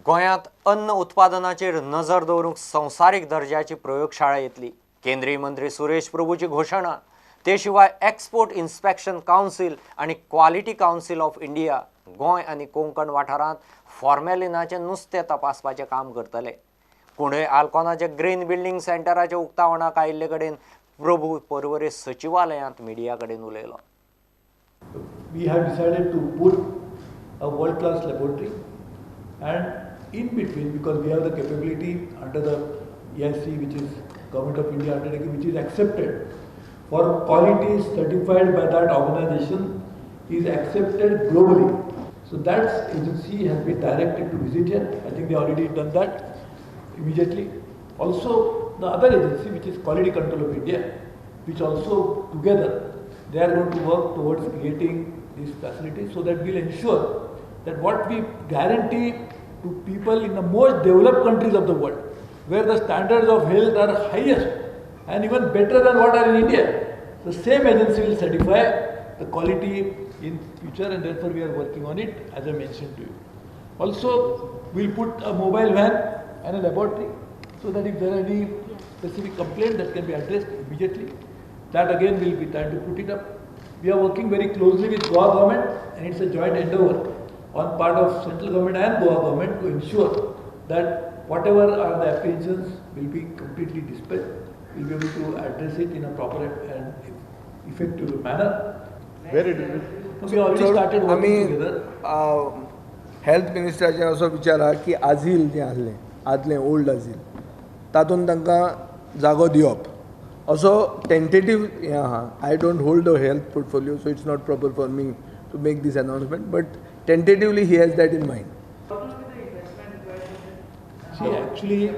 गोंयांत अन्न उत्पादनाचेर नजर दवरूंक संवसारीक दर्जाची प्रयोगशाळा येतली, केंद्रीय मंत्री सुरेश प्रभूची घोशणा. ते शिवाय एक्सपोर्ट इन्स्पेक्शन कावन्सील आनी quality council of India Goa आनी कोंकण वाठारांत फॉर्मेलिनाचें नुस्तें तपासपाचें काम करतले. कुंडय आल्कोनाचे ग्रीन बिल्डींग सेंटराच्या उक्तावणाक आयिल्ले कडेन प्रभू पर्वरे सचिवालयांत मिडिया कडेन उलयलो. We have decided to put a world class laboratory and in between, because we have the capability under the EIC, which is Government of India undertaking, which is accepted for quality certified by that organization, is accepted globally. So that agency has been directed to visit here. I think they already done that immediately. Also the other agency, which is Quality Control of India, which also together they are going to work towards creating these facilities, so that we will ensure that what we guarantee to people in the most developed countries of the world, where the standards of health are highest and even better than what are in India, the same agency will certify the quality in future, and therefore we are working on it, as I mentioned to you. Also, we will put a mobile van and a laboratory, so that if there are any specific complaint that can be addressed immediately. That again will be time to put it up. We are working very closely with Goa government, and it's a joint endeavor on part of central government and Goa government to ensure that whatever are the apprehensions will be completely dispelled. We'll be able to address it in a proper and effective manner. Very difficult. We already started working together. Health मिनिस्टराचेर असो विचार आहा की आझील जें आसलें आदलें old आझील तातूंत तांकां जागो दिवप असो टेंटेटीव हें आहा. I don't hold the health portfolio, so it's not proper for me to make this announcement, but tentatively he has that in mind. See, actually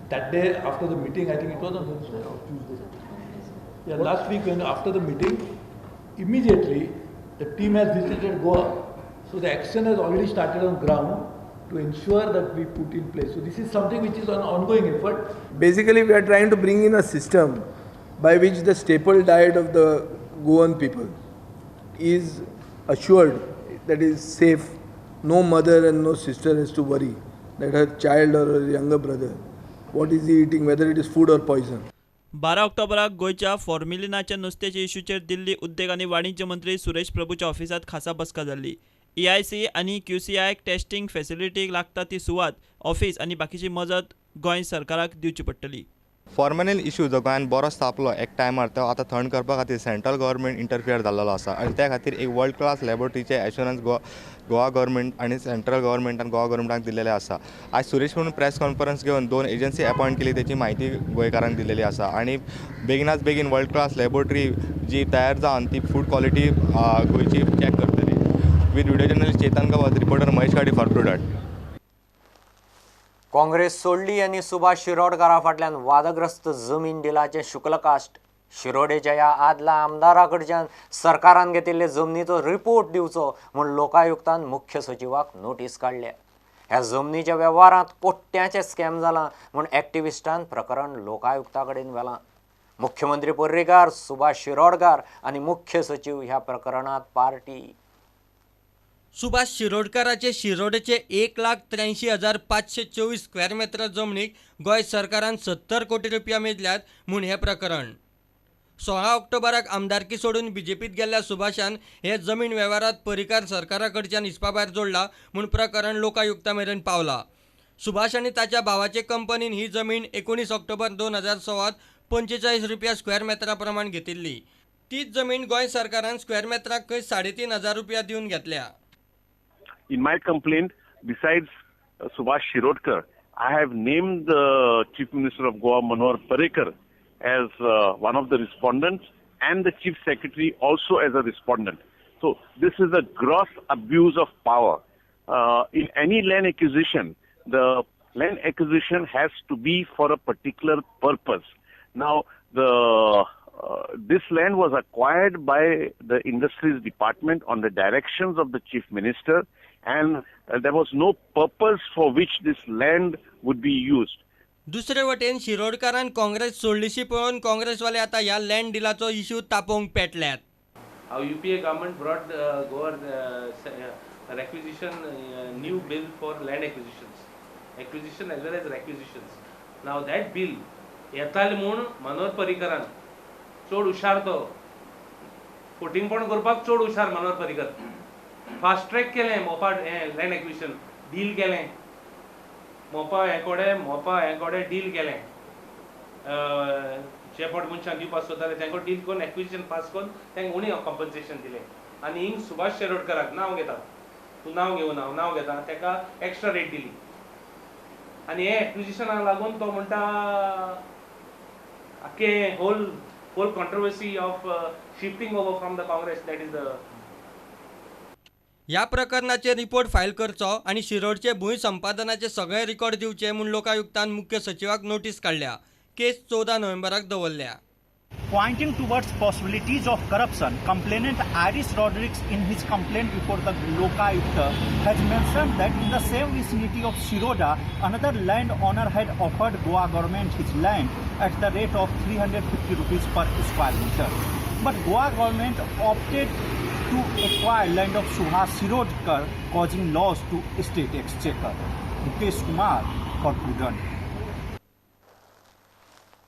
that day after the meeting, I think it was on Wednesday or Tuesday. Yeah, last week when after the meeting, immediately the team has visited Goa. So the action has already started on ground to ensure that we put in place. So this is something which is an ongoing effort. Basically, we are trying to bring in a system by which the staple diet of the Goan people is assured, that is safe. No mother and no sister has to worry that her child or her younger brother, what is he eating, whether it is food or poison. 12 ऑक्टोबराक गोंयच्या फॉर्मेलिनाच्या नुस्त्याच्या इश्यूचेर दिल्ली उद्देग आनी वाणिज्य मंत्री सुरेश प्रभूच्या ऑफिसांत खासा बसका जाल्ली. EIC आनी QCI testing फॅसिलिटीक लागता ती सुवात, ऑफिस आनी बाकीची मजत गोंय सरकाराक दिवची पडटली. फॉर्मेलिन इशू जो गोंयान बरोच तापलो एक टायमार, तो आतां थंड करपा खातीर सेंट्रल गव्हर्मेंट इंटरफियर जाल्लो आसा आनी त्या खातीर एक वर्ल्ड क्लास लॅबोरेटरीचें एश्योरन्स गोवा गव्हर्मेंट आनी सेंट्रल गव्हर्मेंटान गोवा गव्हर्मेंटाक दिल्लेलें आसा. आयज सुरेश प्रभून प्रेस कॉन्फरन्स घेवन 2 एजन्सी अपॉयंट केली तेची म्हायती गोंयकारांक दिल्लेली आसा आनी बेगिनाच बेगीन वर्ल्ड क्लास लॅबोरेटरी जी तयार जावन ती फूड क्वॉलिटी गोंयची चॅक करतली. With video journalist Chetan Gawas, reporter Mahesh Gadi for Blue Dot. Congress सोडली आनी सुभाष शिरोडकारा फाटल्यान वादग्रस्त जमीन डिलाचें शुक्लकाश्ट. शिरोडेच्या ह्या आदल्या आमदारा कडच्यान सरकारान घेतिल्ले जमनीचो रिपोर्ट दिवचो म्हूण लोकायुक्तान मुख्य सचिवाक नोटीस काडल्या. ह्या जमनीच्या वेव्हारांत कोट्यांचें स्कॅम जालां म्हूण एक्टिविस्टान प्रकरण लोकायुक्ता कडेन व्हेलां. मुख्यमंत्री पर्रीकार, सुभाष शिरोडकार आनी मुख्य सचीव ह्या प्रकरणांत पार्टी. सुभाष शिरोडकाराचे शिरोडेचे 1,83,524 स्क्वेअर मेत्र जमनीक गोंय सरकारान 70 कोटी रुपया मेजल्यात म्हूण हें प्रकरण. 16 ऑक्टोबराक आमदारकी सोडून बीजेपीत गेल्ल्या सुभाषान हे जमीन वेव्हारांत पर्रीकार सरकारा कडच्यान हिसपा भायर जोडला म्हूण प्रकरण लोकायुक्ता मेरेन पावला. सुभाष आनी ताच्या भावाचे कंपनीन ही जमीन 19 ऑक्टोबर 2016 45 रुपया स्क्वेअर मेत्रा प्रमाण घेतिल्ली. तीच जमीन गोंय सरकारान स्क्वेअर मेत्राक खंय 3,500 रुपया दिवन घेतल्या. In my complaint, besides Subhash Shirodkar, I have named the Chief Minister of Goa, Manohar Parrikar, as one of the respondents and the Chief Secretary also as a respondent. So this is a gross abuse of power. In any land acquisition, the land acquisition has to be for a particular purpose. Now, this land was acquired by the Industries Department on the directions of the Chief Minister, and there was no purpose for which this land would be used. दुसरे वटेन शिरोडकारान काँग्रेस सोडलीशी पळोवन काँग्रेसवाले आता ह्या land डिलाचो issue तापोवंक पेटल्यात. How UPA government brought Goa requisition new bill for land acquisitions. acquisition as well as requisitions. Now that bill येताले म्हूण मनोहर पर्रीकरान चड हुशार, तो फोटिंगपण करपाक चड हुशार मनोहर पर्रीकर, फास्ट ट्रॅक केलें मोपा हें लँड एक्विजिशन डील केलें, मोपा हें कोडे मोपा हें कोडे डील केलें, जे पोट मनशांक दिवपाक सोदताले तांकां डील करून एक्विजिशन पास करून तांकां उणें कॉम्पन्सेशन दिलें. आनी हिंग सुभाष शिरोडकराक नांव घेता, तूं नांव घेवन हांव नांव घेता, ताका एक्स्ट्रा रेट दिली. आनी हे एक्विजिशनाक लागून तो म्हणटा आख्खे whole controversy of shifting over from the Congress, that is the. ह्या प्रकरणाचे रिपोर्ट फायल करचो आनी शिरोडचे भूंय संपादनाचे सगळे रिकॉर्ड दिवचे म्हूण लोकायुक्तान मुख्य सचिवाक नोटीस काडल्या. केस 14 नोव्हेंबराक दवरल्या. Pointing towards possibilities of corruption, complainant Iris Rodriguez in his complaint before the Lokayukta has mentioned that in the same vicinity of Shiroda, another landowner had offered Goa government his land at the rate of 350 rupees per square meter. But Goa government opted to acquire land of Subhash Shirodkar, causing loss to state exchequer. Mukesh Kumar for Prudent.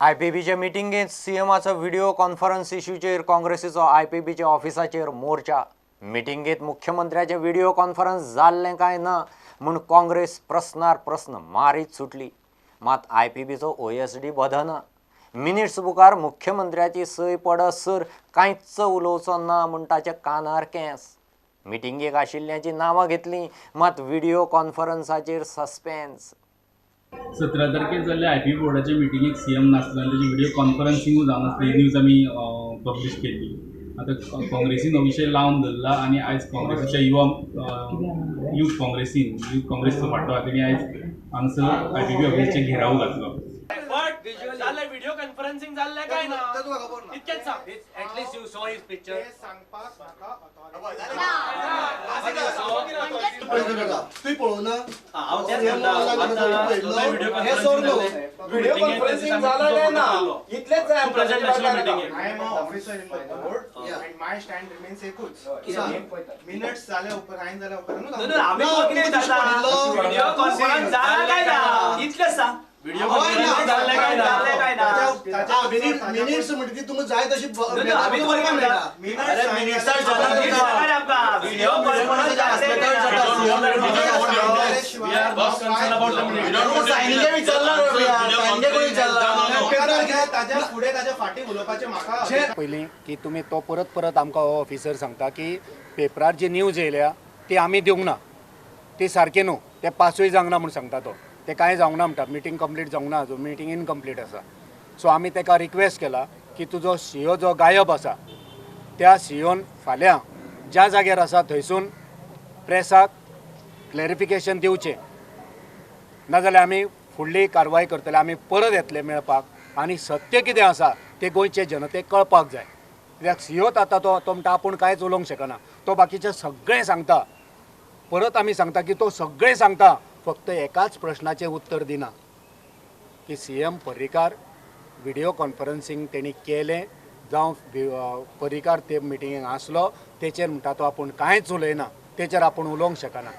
आयपीबीचे मिटिंगेंत सीएमाचो video conference इश्यूचेर काँग्रेसीचो आयपीबीच्या ऑफिसाचेर मोर्चा. मिटिंगेंत मुख्यमंत्र्याचें video conference जाल्लें काय ना म्हूण काँग्रेस प्रस्नार प्रस्न मारीत सुटली. मात आयपीबीचो ओएसडी बदना. मिनिट्स बुकार मुख्यमंत्र्याची सय पडसर कांयच उलोवचो ना म्हूण ताच्या कानार केंस. मिटिंगेक आशिल्ल्यांची नांवां घेतलीं मात व्हिडिओ कॉन्फरन्साचेर सस्पेन्स. 17 तारखेर जाल्ल्या I P बोर्डाच्या मिटिंगेक सी एम नासलो आनी तेजी व्हिडिओ कॉन्फरन्सिंगूय जावनासली, ही न्यूज आमी पब्लीश केल्ली. आतां काँग्रेसीन हो विशय लावन धरला आनी आयज काँग्रेसीच्या युवा यूथ काँग्रेसीन, यूथ काँग्रेसचो फांटो आहा तेणी आयज हांगसर I P बी ऑफिसाचेर घेराव घातलो. व्हिडिओ कॉन्फरन्सिंग जाल्लें काय ना इतकेंच सांग. At least you saw his picture. तूं पळोवना व्हिडिओ कॉन्फरन्सिंग जालां काय ना इतलेंच जाय. I am an officer in the board and my stand remains एकूच. मिनट्स जाल्या उपरांत जाल्या उपरांत आमी व्हिडिओ कॉन्फरन्स जाला काय ना इतलेंच सांग. व्हिडिओ मिनिट्स म्हणटी तुमकां जाय तशी पयलीं की तुमी तो परत परत आमकां हो ऑफिसर सांगता की पेपरार जी न्यूज येयल्या ती आमी दिवंक ना, ती सारकी न्हू, ते पासूय जावंक ना म्हूण सांगता तो, ते कांय जावंक ना म्हणटा, मिटींग कंप्लीट जावंक ना अजून, मिटींग इनकम्प्लीट आसा. सो आमी ताका रिक्वेस्ट केला की तुजो सीओ जो गायब आसा त्या सीओन फाल्यां ज्या जाग्यार आसा थंयसून प्रेसाक क्लॅरिफिकेशन दिवचें, नाजाल्यार आमी फुडली कारवाय करतले, आमी परत येतले मेळपाक आनी सत्य कितें आसा तें गोंयचे जनतेक कळपाक जाय. कित्याक सीओत आतां तो म्हणटा आपूण कांयच उलोवंक शकना, तो बाकीचें सगळें सांगता. परत आमी सांगता की तो सगळें सांगता, फक्त एकाच प्रश्नाचें उत्तर दिना की C M Parrikar video conferencing तेणी केलें जावं पर्रीकार ते मिटिंगेक आसलो तेचेर म्हणटा तो आपूण कांयच उलयना, तेचेर आपूण उलोवंक शकना.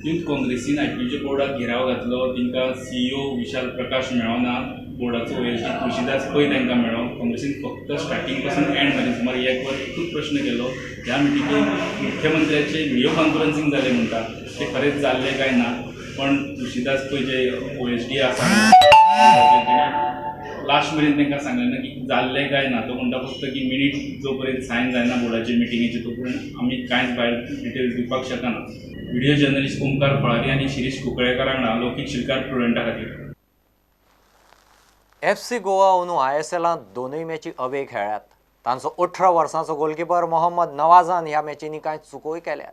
यूथ काँग्रेसीन I पीच्या बोर्डाक घेराव घातलो, तांकां सीईओ विशाल प्रकाश मेळना, बोर्डाचो ओएसडी तुळशीदास पै तांकां मेळ्ळो. काँग्रेसीन फक्त स्टार्टींग पासून एंड मेरेन सुमार एक वर एकूच प्रश्न केलो, ह्या मिटिंगेक मुख्यमंत्र्याचे व्हिडिओ कॉन्फरन्सिंग जालें म्हणटा तें खरेंच जाल्लें काय ना, पण तुळशीदास पै जे ओएसडी आसा लास्ट मेरेन तांकां सांगलें ना की जाल्लें काय ना. तो म्हणटा फक्त की मिनीट जो पर्यंत सायन जायना बोर्डाचे मिटिंगेचे तो पर्यंत आमी कांयच भायर डिटेल्स दिवपाक शकना. व्हिडिओ जर्नलिस्ट ओमकार फळारी आनी शिरीष कुंकळेकर हांगा लौकीक शिलकार प्रुडंटा खातीर. एफ सी गोवा अंदू I S एलांत दोनूय मॅची अवे खेळ्ळ्यात. तांचो 18 वर्सांचो गोलकिपर मोहम्मद नवाजान ह्या मॅचींनी कांय चुकोय केल्यात.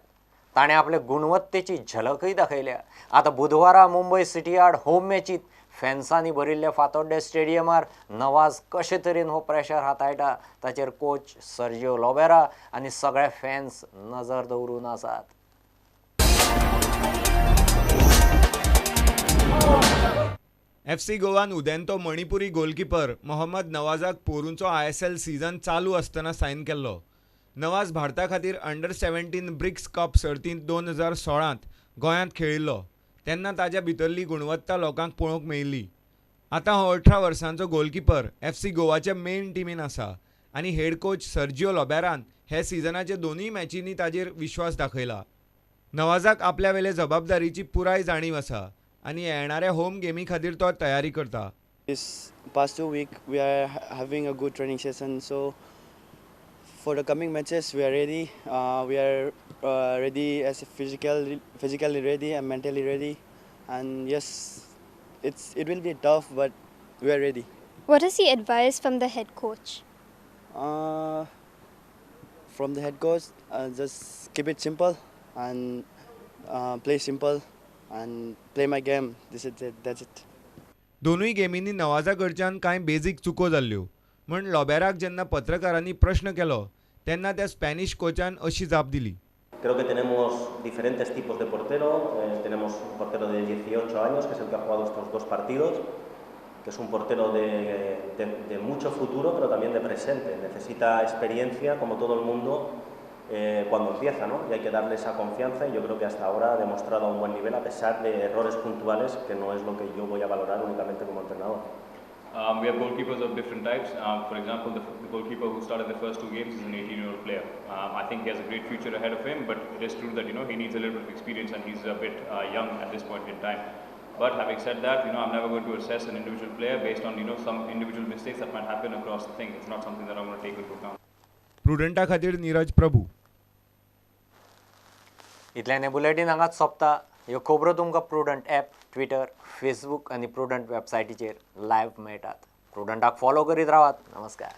ताणें आपले गुणवत्तेची झलकय दाखयल्या. आतां बुधवारा मुंबय सिटी आड होम मॅचीत फॅन्सांनी भरिल्ल्या फातोड्डे स्टेडियमार नवाज कशे तरेन हो प्रेशर हाताळटा ताचेर कोच सर्जिओ लोबेरा आनी सगळे फॅन्स नजर दवरून आसात. एफ सी गोवान उदेंतो मणिपुरी गोलकिपर मोहम्मद नवाजाक पोरूंचो I S L season चालू आसतना सायन केल्लो. नवाज भारता खातीर अंडर 17 ब्रिक्स कप सर्तींत 2016 गोंयांत खेळिल्लो. तेन्ना ताज्या भितरली गुणवत्ता लोकांक पळोवंक मेळिल्ली. आतां हो 18 वर्सांचो गोलकिपर FC गोवाच्या मेन टिमीन आसा आनी हेड कोच सर्जिओ लोबेरान हे सिजनाचे दोनूय मॅचींनी ताजेर विश्वास दाखयला. नवाजाक आपल्या वेले जबाबदारीची पुराय जाणीव आसा आनी येणाऱ्या होम गेमी खातीर तो तयारी करता. This past 2 weeks we are having a good training session, so for the coming matches we are ready. We are ready as a physically ready and mentally ready, and yes, it will be tough, but we are ready. What is the advice from the head coach? From the head coach, just keep it simple and play simple and play my game. This is it. That's it. दोनूय गेमींनी नवाजा कडच्यान कांय basic चुको जाल्ल्यो म्हण लोबेराक जेन्ना पत्रकारांनी प्रश्न केलो तेन्ना त्या स्पॅनिश कोचान अशी जाप दिली. Creo que tenemos diferentes tipos de portero. Tenemos un portero de 18 años, que es el que ha jugado estos dos partidos, que es un portero de mucho futuro, pero también de presente. Necesita experiencia, como todo el mundo, cuando empieza, ¿no? Y hay que darle esa confianza, y yo creo que hasta ahora ha demostrado un buen nivel, a pesar de errores puntuales, que no es lo que yo voy a valorar únicamente como entrenador. We have goalkeepers of different types. For example, the goalkeeper who started the first two games is an 18-year-old player. I think he has a great future ahead of him, but it is true that he needs a little bit of experience and he's a bit young at this point in time. But having said that, I'm never going to assess an individual player based on some individual mistakes that might happen across the thing. It's not something that I'm going to take into account. प्रुडंटा खातीर नीरज प्रभू. इतल्यान bulletin हांगाच सोंपता. ह्यो खबरो तुमकां prudent app, Twitter, Facebook आनी prudent वेबसायटीचेर live मेळटात. प्रुडंटाक फॉलो करीत रावात. नमस्कार.